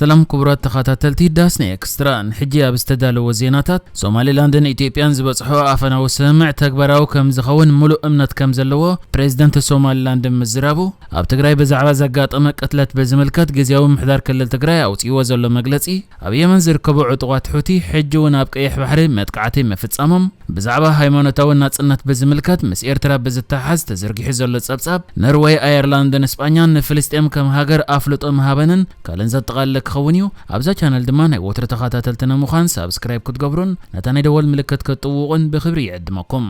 ሰላም ክቡራት ተኸታተልቲ ዳስና ኤክስትራ፣ ንሕጂ ኣብ ዝተዳለወ ዜናታት፣ ሶማሊላንድን ኢትዮጵያን ዝበጽሖ ኣፈናዊ ስምምዕ ተግባራዊ ከም ዝኸውን ምሉእ እምነት ከም ዘለዎ ፕሬዚደንት ሶማሊላንድ ምዝራቡ፣ ኣብ ትግራይ ብዛዕባ ዘጋጠመ ቅትለት ብዝምልከት ግዝያዊ ምምሕዳር ክልል ትግራይ ኣውፅእዎ ዘሎ መግለጺ፣ ኣብ የመን ዝርከቡ ዕጡቓት ሑቲ ሕጂ እውን ኣብ ቀይሕ ባሕሪ መጥቃዕቲ ምፍጻሞም፣ ብዛዕባ ሃይማኖታዊ ናጽነት ብዝምልከት ምስ ኤርትራ ብዝተሓዝ ተዘርጊሑ ዘሎ ጸብጻብ፣ ኖርወይ፣ ኣየርላንድን ስጳኛን ንፍልስጤም ከም ሃገር ኣፍልጦ ምሃበንን ካልእን ዘጠቓለለ ክኸውን እዩ። ኣብዛ ቻነል ድማ ናይ ወትሩ ተኸታተልቲ ንምዃን ሳብስክራይብ ክትገብሩን ነታ ናይ ደወል ምልክት ክትጥውቑን ብኽብሪ ይዕድመኩም።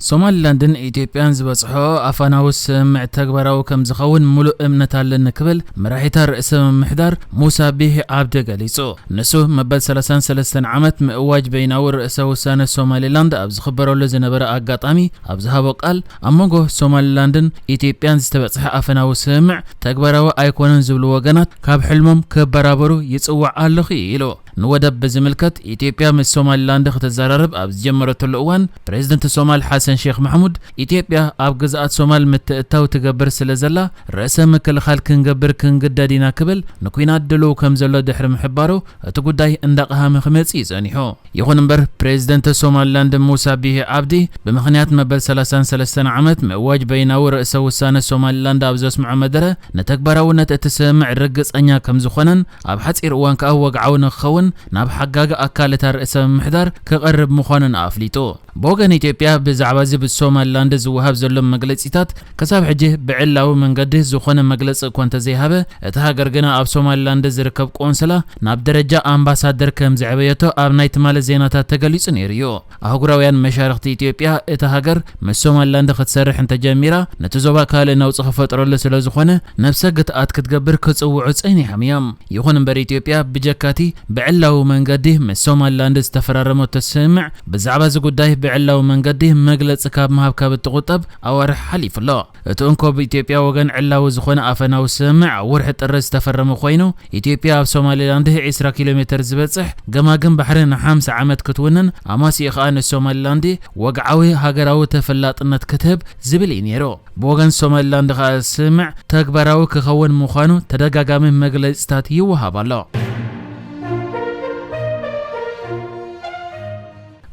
ሶማሊላንድን ኢትዮጵያን ዝበጽሖ ኣፋናዊ ስምምዕ ተግባራዊ ከም ዝኸውን ምሉእ እምነት ኣለኒ ክብል መራሒታ ርእሰ ምምሕዳር ሙሳ ቢሂ ዓብዲ ገሊጹ። ንሱ መበል ሰላሳን ሰለስተን ዓመት ምእዋጅ በይናዊ ርእሰ ውሳነ ሶማሊላንድ ኣብ ዝኽበረሉ ዝነበረ ኣጋጣሚ ኣብ ዝሃቦ ቃል፣ ኣብ መንጎ ሶማሊላንድን ኢትዮጵያን ዝተበጽሐ ኣፈናዊ ስምምዕ ተግባራዊ ኣይኮነን ዝብሉ ወገናት ካብ ሕልሞም ክበራበሩ ይጽውዕ ኣለኹ ኢሉ። ንወደብ ብዝምልከት ኢትዮጵያ ምስ ሶማሊላንድ ክትዘራረብ ኣብ ዝጀመረትሉ እዋን፣ ፕሬዝደንት ሶማል ሓሰን ሼክ ማሕሙድ፣ ኢትዮጵያ ኣብ ግዝኣት ሶማል ምትእትታው ትገብር ስለ ዘላ፣ ርእሰ ምክልኻል ክንገብር ክንግደድ ኢና ክብል ንኲናት ድሉው ከም ዘሎ ድሕሪ ምሕባሩ፣ እቲ ጉዳይ እንዳቐሃመ ክመጽእ እዩ ጸኒሑ። ይኹን እምበር፣ ፕሬዝደንት ሶማሊላንድ ሙሳ ቢሂ ዓብዲ፣ ብምኽንያት መበል ሰላሳን ሰለስተን ዓመት ምእዋጅ በይናዊ ርእሰ ውሳነ ሶማሊላንድ ኣብ ዘስምዖ መደረ፣ ንተግባራውነት እቲ ስምምዕ ርግጸኛ ከም ዝኾነን፣ ኣብ ሓጺር እዋን ከኣ ወግዓዊ ንክኸውን ናብ ሓጋጊ ኣካል እታ ርእሰ ምምሕዳር ክቐርብ ምዃኑን ኣፍሊጡ። ብወገን ኢትዮጵያ፣ ብዛዕባ እዚ ብሶማሊላንድ ዝወሃብ ዘሎ መግለጺታት፣ ክሳብ ሕጂ ብዕላዊ መንገዲ ዝኾነ መግለጺ እኳ እንተዘይሃበ፣ እታ ሃገር ግና ኣብ ሶማሊላንድ ዝርከብ ቆንስላ ናብ ደረጃ ኣምባሳደር ከም ዘዕበየቶ ኣብ ናይ ትማሊ ዜናታት ተገሊጹ ነይሩ እዩ። ኣህጉራውያን መሻርኽቲ ኢትዮጵያ፣ እታ ሃገር ምስ ሶማሊላንድ ክትሰርሕ እንተጀሚራ፣ ነቲ ዞባ ካልእ ነውጺ ክፈጥረሉ ስለ ዝኾነ፣ ነብሰ ግትኣት ክትገብር ክጽውዑ ጸኒሖም እዮም። ይኹን እምበር፣ ኢትዮጵያ ብጀካቲ ብዕላዊ መንገዲ ምስ ሶማሊላንድ ዝተፈራረመቶ ስምምዕ፣ ብዛዕባ እዚ ጉዳይ ብዕላዊ መንገዲ መግለጺ ካብ ምሃብ ካብ እትቑጠብ ኣዋርሕ ሓሊፉ ኣሎ። እቲ እንኮ ብኢትዮጵያ ወገን ዕላዊ ዝኾነ ኣፈናዊ ስምምዕ ኣብ ወርሒ ጥሪ ዝተፈረመ ኮይኑ፣ ኢትዮጵያ ኣብ ሶማሊላንድ ዒስራ ኪሎ ሜተር ዝበጽሕ ገማግም ባሕሪ ንሓምሳ ዓመት ክትውንን፣ ኣማሲኡ ኸኣ ንሶማሊላንድ ወግዓዊ ሃገራዊ ተፈላጥነት ክትህብ ዝብል እዩ ነይሩ። ብወገን ሶማሊላንድ ኸኣ ስምምዕ ተግባራዊ ክኸውን ምዃኑ ተደጋጋሚ መግለጺታት ይወሃብ ኣሎ።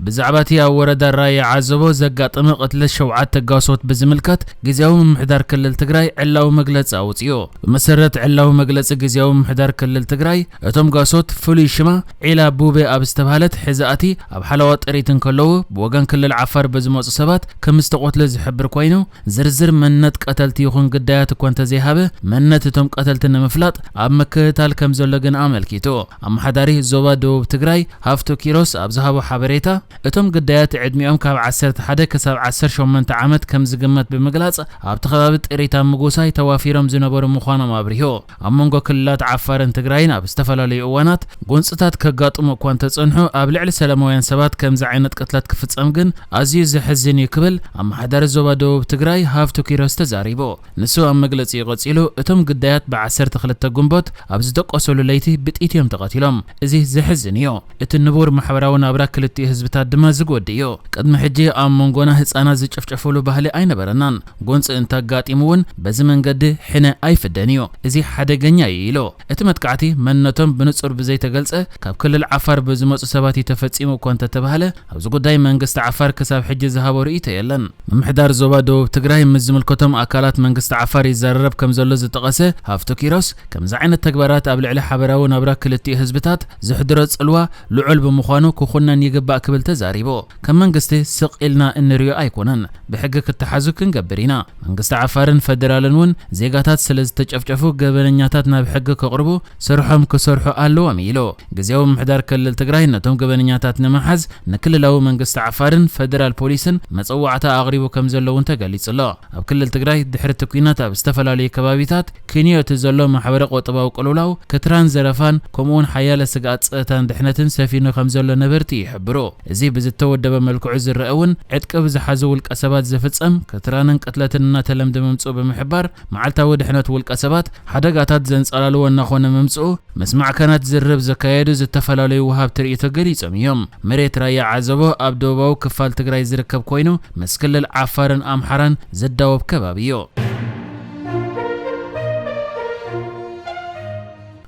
ብዛዕባ እቲ ኣብ ወረዳ ራያ ዓዘቦ ዘጋጠመ ቅትለት ሸውዓተ ጋሶት ብዝምልከት፣ ግዝያዊ ምምሕዳር ክልል ትግራይ ዕላዊ መግለጺ ኣውጺኡ። ብመሰረት ዕላዊ መግለጺ ግዝያዊ ምምሕዳር ክልል ትግራይ፣ እቶም ጋሶት ፍሉይ ሽማ ዒላ ቡቤ ኣብ ዝተባህለት ሕዛእቲ ኣብ ሓለዋ ጥሪት እንከለዉ፣ ብወገን ክልል ዓፋር ብዝመጹ ሰባት ከም ዝተቖትለ ዝሕብር ኮይኑ፣ ዝርዝር መንነት ቀተልቲ ይኹን ግዳያት እኳ እንተዘይሃበ፣ መንነት እቶም ቀተልቲ ንምፍላጥ ኣብ ምክትታል ከም ዘሎ ግን ኣመልኪቱ። ኣመሓዳሪ ዞባ ደቡብ ትግራይ ሃፍቱ ኪሮስ ኣብ ዝሃቦ ሓበሬታ፣ እቶም ግዳያት ዕድሚኦም ካብ ዓሰርተ ሓደ ክሳብ ዓሰርተ ሸሞንተ ዓመት ከም ዝግመት ብምግላጽ፣ ኣብቲ ከባቢ ጥሪት ኣብ ምጉሳይ ተዋፊሮም ዝነበሩ ምዃኖም ኣብሪሁ። ኣብ መንጎ ክልላት ዓፋርን ትግራይን ኣብ ዝተፈላለዩ እዋናት ጎንፅታት ከጋጥሙ እኳ እንተጸንሑ፣ ኣብ ልዕሊ ሰላማውያን ሰባት ከምዚ ዓይነት ቅትላት ክፍጸም ግን ኣዝዩ ዘሕዝን እዩ ክብል ኣመሓዳሪ ዞባ ደቡብ ትግራይ ሃፍቱ ኪሮስ ተዛሪቡ። ንሱ ኣብ መግለጺኡ ቀጺሉ፣ እቶም ግዳያት ብዓሰርተ ክልተ ግንቦት ኣብ ዝደቀሰሉ ለይቲ ብጥይት እዮም ተቐቲሎም። እዚ ዘሕዝን እዩ። እቲ ንቡር ማሕበራዊ ናብራ ክልቲኡ ህዝብታት ድማ ዝጎድእ እዩ። ቅድሚ ሕጂ ኣብ መንጎና ህጻናት ዝጭፍጨፍሉ ባህሊ ኣይነበረናን። ጎንፂ እንተጋጢሙ እውን በዚ መንገዲ ሕነ ኣይፍደን እዩ። እዚ ሓደገኛ እዩ ኢሉ። እቲ መጥቃዕቲ መንነቶም ብንጹር ብዘይተገልጸ ካብ ክልል ዓፋር ብዝመጹ ሰባት እዩ ተፈጺሙ እኳ እንተተባህለ፣ ኣብዚ ጉዳይ መንግስቲ ዓፋር ክሳብ ሕጂ ዝሃቦ ርእይቶ የለን። ምምሕዳር ዞባ ደቡብ ትግራይ ምስ ዝምልከቶም ኣካላት መንግስቲ ዓፋር ይዘራረብ ከም ዘሎ ዝጠቐሰ ሃፍቱ ኪሮስ፣ ከምዚ ዓይነት ተግባራት ኣብ ልዕሊ ሓበራዊ ናብራ ክልቲኡ ህዝብታት ዝሕድሮ ጽልዋ ልዑል ብምዃኑ ክኹነን ይግባእ ክብል ተዛሪቡ። ከም መንግስቲ ስቕ ኢልና እንሪኦ ኣይኮነን። ብሕጊ ክተሓዙ ክንገብር ኢና። መንግስቲ ዓፋርን ፈደራልን እውን ዜጋታት ስለ ዝተጨፍጨፉ ገበነኛታት ናብ ሕጊ ክቕርቡ ስርሖም ክሰርሑ ኣለዎም ኢሉ። ግዝያዊ ምምሕዳር ክልል ትግራይ ነቶም ገበነኛታት ንምሓዝ ንክልላዊ መንግስቲ ዓፋርን ፈደራል ፖሊስን መጸዋዕታ ኣቕሪቡ ከም ዘሎ እውን ተገሊጹ ኣሎ። ኣብ ክልል ትግራይ ድሕሪ እቲ ኲናት ኣብ ዝተፈላለዩ ከባቢታት ክንዮ እቲ ዘሎ ማሕበረ ቁጠባዊ ቅልውላው፣ ክትራን ዘረፋን ከምኡውን ሓያለ ስግኣት ጸጥታን ድሕነትን ሰፊኑ ከም ዘሎ ነበርቲ ይሕብሩ። እዚ ብዝተወደበ መልክዑ ዝረአ እውን ዕጥቂ ብዝሓዙ ውልቀ ሰባት ዝፍጸም ክትራንን ቅትለትን እናተለምደ ምምጽኡ ብምሕባር፣ መዓልታዊ ድሕነት ውልቀ ሰባት ሓደጋታት ዘንጸላልዎ እናኾነ ምምጽኡ ምስ ማዕከናት ዝርርብ ዘካየዱ ዝተፈላለዩ ወሃብቲ ርእይቶ ገሊጾም እዮም። መሬት ራያ ዓዘቦ ኣብ ደቡባዊ ክፋል ትግራይ ዝርከብ ኮይኑ፣ ምስ ክልል ዓፋርን ኣምሓራን ዝዳወብ ከባቢ እዩ።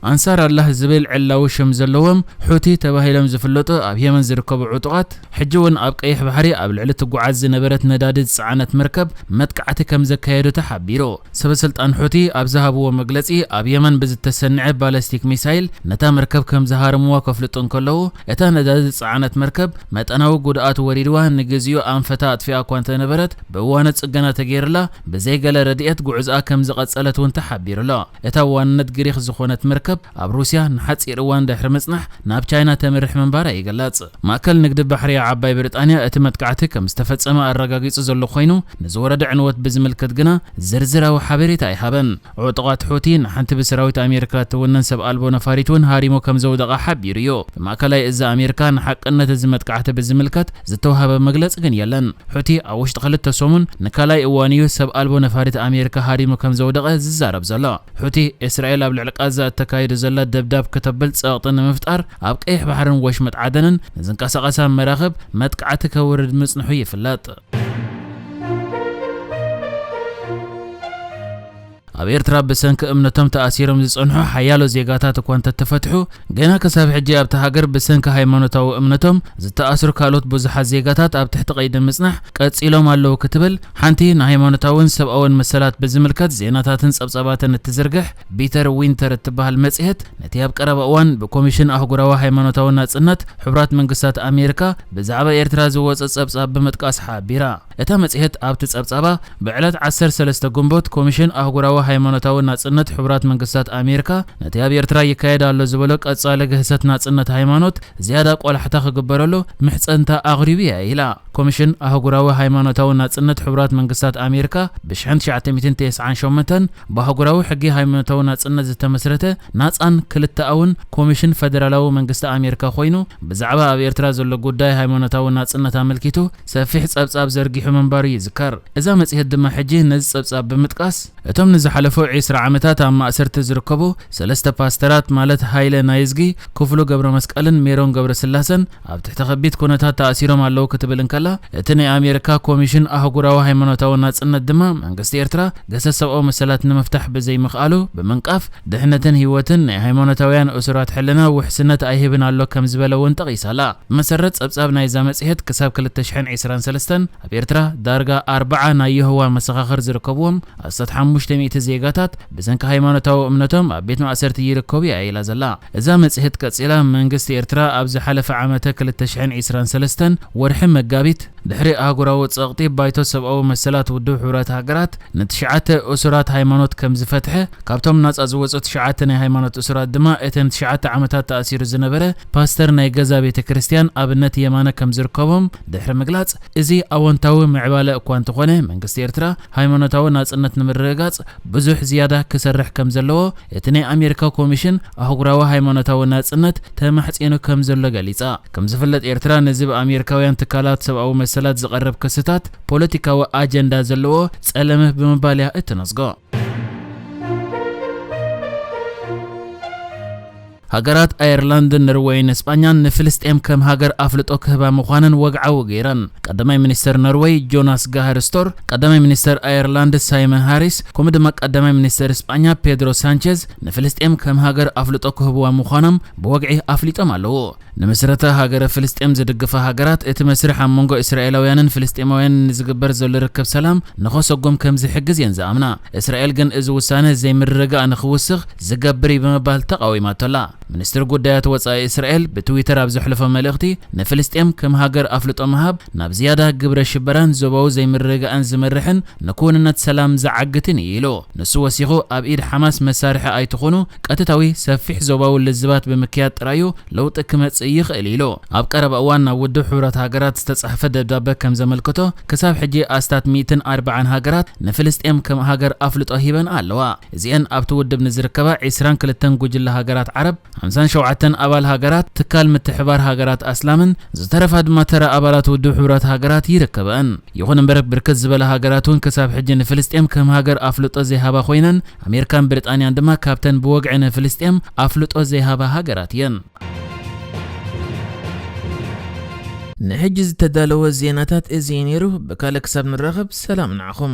ኣንሳር ኣላህ ዝብል ዕላዊ ሽም ዘለዎም ሑቲ ተባሂሎም ዝፍለጡ ኣብ የመን ዝርከቡ ዕጡቓት፣ ሕጂ እውን ኣብ ቀይሕ ባሕሪ ኣብ ልዕሊ ትጓዓዝ ዝነበረት ነዳዲ ዝጸዓነት መርከብ መጥቃዕቲ ከም ዘካየዱ ተሓቢሩ። ሰበ ስልጣን ሑቲ ኣብ ዝሃብዎ መግለጺ፣ ኣብ የመን ብዝተሰንዐ ባለስቲክ ሚሳይል ነታ መርከብ ከም ዝሃረምዋ ከፍልጡ እንከለዉ፣ እታ ነዳዲ ዝጸዓነት መርከብ መጠናዊ ጉድኣት ወሪድዋ፣ ንግዚኡ ኣንፈታ ኣጥፊኣ እኳ እንተነበረት፣ ብእዋኑ ጽገና ተገይርላ ብዘይ ገለ ረድኤት ጉዕዝኣ ከም ዝቐጸለት እውን ተሓቢሩ ኣሎ። እታ ዋንነት ግሪኽ ዝኾነት መርከብ ኣብ ሩስያ ንሓጺር እዋን ድሕሪ ምጽናሕ ናብ ቻይና ተምርሕ ምንባራ ይግለጽ። ማእከል ንግዲ ባሕሪ ዓባይ ብሪጣንያ እቲ መጥቃዕቲ ከም ዝተፈጸመ ኣረጋጊጹ ዘሎ ኮይኑ፣ ንዝወረደ ዕንወት ብዝምልከት ግና ዝርዝራዊ ሓበሬታ ኣይሃበን። ዕጡቓት ሑቲ ንሓንቲ ብሰራዊት ኣሜሪካ እትውነን ሰብ ኣልቦ ነፋሪት እውን ሃሪሙ ከም ዘውደቐ ሓቢሩ እዩ። ብማእከላይ እዚ ኣሜሪካ ንሓቅነት እዚ መጥቃዕቲ ብዝምልከት ዝተዋህበ መግለጺ ግን የለን። ሑቲ ኣብ ውሽጢ ክልተ ሰሙን ንካልኣይ እዋን እዩ ሰብ ኣልቦ ነፋሪት ኣሜሪካ ሃሪሙ ከም ዘውደቐ ዝዛረብ ዘሎ። ሑቲ፣ እስራኤል ኣብ ልዕሊ ቃዛ እተካይዶ ዘላ ደብዳብ ክተብል ጸቕጢ ንምፍጣር፣ ኣብ ቀይሕ ባሕርን ወሽመጥ ዓደንን ንዝንቀሳቐሳ መራኽብ መጥቃዕቲ ከውርድ ምጽንሑ ይፍለጥ። ኣብ ኤርትራ ብሰንኪ እምነቶም ተኣሲሮም ዝጸንሑ ሓያሎ ዜጋታት እኳ እንተተፈትሑ፣ ገና ክሳብ ሕጂ ኣብታ ሃገር ብሰንኪ ሃይማኖታዊ እምነቶም ዝተኣስሩ ካልኦት ብዙሓት ዜጋታት ኣብ ትሕቲ ቀይዲ ምጽናሕ ቀጺሎም ኣለዉ ክትብል ሓንቲ ንሃይማኖታውን ሰብኣውን መሰላት ብዝምልከት ዜናታትን ጸብጻባትን እትዝርግሕ ቢተር ዊንተር እትበሃል መጽሔት፣ ነቲ ኣብ ቀረባ እዋን ብኮሚሽን ኣህጉራዊ ሃይማኖታዊ ናጽነት ሕቡራት መንግስታት ኣሜሪካ ብዛዕባ ኤርትራ ዝወጸ ጸብጻብ ብምጥቃስ ሓቢራ። እታ መጽሔት ኣብቲ ጸብጻባ፣ ብዕለት ዓሰርተ ሰለስተ ግንቦት ኮሚሽን ኣህጉራዊ ሃይማኖታዊ ናጽነት ሕቡራት መንግስታት ኣሜሪካ ነቲ ኣብ ኤርትራ ይካየድ ኣሎ ዝበሎ ቀጻሊ ግህሰት ናጽነት ሃይማኖት ዝያዳ ቆላሕታ ክግበረሉ ምሕጸንታ ኣቕሪቡ እያ ኢላ። ኮሚሽን ኣህጉራዊ ሃይማኖታዊ ናጽነት ሕቡራት መንግስታት ኣሜሪካ ብ ሽሕን ትሽዓተ ሚእትን ተስዓን ሸሞንተን ብኣህጉራዊ ሕጊ ሃይማኖታዊ ናጽነት ዝተመስረተ ናጻን ክልተኣውን ኮሚሽን ፈደራላዊ መንግስቲ ኣሜሪካ ኮይኑ፣ ብዛዕባ ኣብ ኤርትራ ዘሎ ጉዳይ ሃይማኖታዊ ናጽነት ኣመልኪቱ ሰፊሕ ጸብጻብ ዘርጊሑ ምንባሩ ይዝከር። እዛ መጽሔት ድማ ሕጂ ነዚ ጸብጻብ ብምጥቃስ፣ እቶም ንዝሓለፉ ዒስራ ዓመታት ኣብ ማእሰርቲ ዝርከቡ ሰለስተ ፓስተራት፣ ማለት ሃይለ ናይዝጊ፣ ክፍሉ ገብረ መስቀልን ሜሮን ገብረ ስላሰን፣ ኣብ ትሕቲ ከቢድ ኩነታት ተኣሲሮም ኣለዉ ክትብል እንከላ፣ እቲ ናይ ኣሜሪካ ኮሚሽን ኣህጉራዊ ሃይማኖታዊ ናጽነት ድማ መንግስቲ ኤርትራ ገሰስ ሰብኣዊ መሰላት ንምፍታሕ ብዘይምኽኣሉ ብምንቃፍ፣ ድሕነትን ህይወትን ናይ ሃይማኖታውያን እሱራት ሕልና ውሕስነት ኣይህብን ኣሎ ከም ዝበለ እውን ጠቒሳላ። ብመሰረት ጸብጻብ ናይዛ መጽሔት፣ ክሳብ ክልተ ሽሕን ዕስራን ሰለስተን ኣብ ኤርትራ ዳርጋ ኣርባዓ ናይ የሆዋ መሰኻኽር ዝርከብዎም ኣስታት ሓሙሽተ ሚእቲ ዜጋታት ብሰንኪ ሃይማኖታዊ እምነቶም ኣብ ቤት ማእሰርቲ ይርከቡ እያ ኢላ ዘላ። እዛ መጽሔት ቀጺላ፣ መንግስቲ ኤርትራ ኣብ ዝሓለፈ ዓመተ ክልተ ሽሕን ዕስራን ሰለስተን ወርሒ መጋቢት፣ ድሕሪ ኣህጉራዊ ጸቕጢ፣ ባይቶ ሰብኣዊ መሰላት ውድብ ሕቡራት ሃገራት ንትሽዓተ እሱራት ሃይማኖት ከም ዝፈትሐ፣ ካብቶም ናጻ ዝወጹ ትሽዓተ ናይ ሃይማኖት እሱራት ድማ፣ እተን ትሽዓተ ዓመታት ተኣሲሩ ዝነበረ ፓስተር ናይ ገዛ ቤተ ክርስቲያን ኣብነት የማነ ከም ዝርከቦም ድሕሪ ምግላጽ፣ እዚ ኣወንታዊ ምዕባለ እኳ እንተኾነ፣ መንግስቲ ኤርትራ ሃይማኖታዊ ናጽነት ንምርግጋጽ ብዙሕ ዝያዳ ክሰርሕ ከም ዘለዎ እቲ ናይ ኣሜሪካ ኮሚሽን ኣህጉራዊ ሃይማኖታዊ ናጽነት ተማሕጺኑ ከም ዘሎ ገሊጻ። ከም ዝፍለጥ፣ ኤርትራ ነዚ ብኣሜሪካውያን ትካላት ሰብኣዊ መሰላት ዝቐርብ ክስታት ፖለቲካዊ ኣጀንዳ ዘለዎ ጸለመ ብምባል እያ እትነጽጎ። ሃገራት ኣየርላንድን ኖርወይን እስጳኛን ንፍልስጤም ከም ሃገር ኣፍልጦ ክህባ ምዃነን ወግዓዊ ገይረን። ቀዳማይ ሚኒስተር ኖርወይ ጆናስ ጋህር ስቶር፣ ቀዳማይ ሚኒስተር ኣየርላንድ ሳይመን ሃሪስ፣ ከምኡ ድማ ቀዳማይ ሚኒስተር እስጳኛ ፔድሮ ሳንቼዝ ንፍልስጤም ከም ሃገር ኣፍልጦ ክህብዋ ምዃኖም ብወግዒ ኣፍሊጦም ኣለዉ። ንምስረታ ሃገረ ፍልስጤም ዝድግፋ ሃገራት፣ እቲ መስርሕ ኣብ መንጎ እስራኤላውያንን ፍልስጤማውያንን ንዝግበር ዘሎ ርክብ ሰላም ንኸሰጉም ከም ዝሕግዝ እየን ዝኣምና። እስራኤል ግን እዚ ውሳነ ዘይምርግጋእ ንኽውስኽ ዝገብር እዩ ብምባል ተቓዊማቶ ኣላ። ሚኒስትሪ ጉዳያት ወጻኢ እስራኤል ብትዊተር ኣብ ዘሕለፎ መልእኽቲ፣ ንፍልስጤም ከም ሃገር ኣፍልጦ ምሃብ ናብ ዝያዳ ግብረ ሽበራን ዞባዊ ዘይምርግጋእን ዝመርሕን ንክውንነት ሰላም ዝዓግትን እዩ ኢሉ። ንሱ ወሲኹ፣ ኣብ ኢድ ሓማስ መሳርሒ ኣይትኹኑ፣ ቀጥታዊ ሰፊሕ ዞባዊ ልዝባት ብምክያድ ጥራዩ ለውጢ ክመጽእ ይኽእል ኢሉ። ኣብ ቀረባ እዋን ናብ ውድብ ሕቡራት ሃገራት ዝተጻሕፈ ደብዳበ ከም ዘመልክቶ፣ ክሳብ ሕጂ ኣስታት ሚእትን ኣርባዓን ሃገራት ንፍልስጤም ከም ሃገር ኣፍልጦ ሂበን ኣለዋ። እዚአን ኣብቲ ውድብ ንዝርከባ ዒስራን ክልተን ጉጅለ ሃገራት ዓረብ፣ ሓምሳን ሸውዓተን ኣባል ሃገራት ትካል ምትሕባር ሃገራት ኣስላምን ዝተረፋ ድማ ተራ ኣባላት ውድብ ሕቡራት ሃገራት ይርከበን። ይኹን እምበር፣ ብርክት ዝበላ ሃገራት እውን ክሳብ ሕጂ ንፍልስጤም ከም ሃገር ኣፍልጦ ዘይሃባ ኮይነን፣ ኣሜሪካን ብሪጣንያን ድማ ካብተን ብወግዒ ንፍልስጤም ኣፍልጦ ዘይሃባ ሃገራት እየን። ንሕጂ ዝተዳለወ ዜናታት እዚ እዩ ነይሩ። ብካልእ ክሳብ ንራኸብ፣ ሰላም ንዓኹም።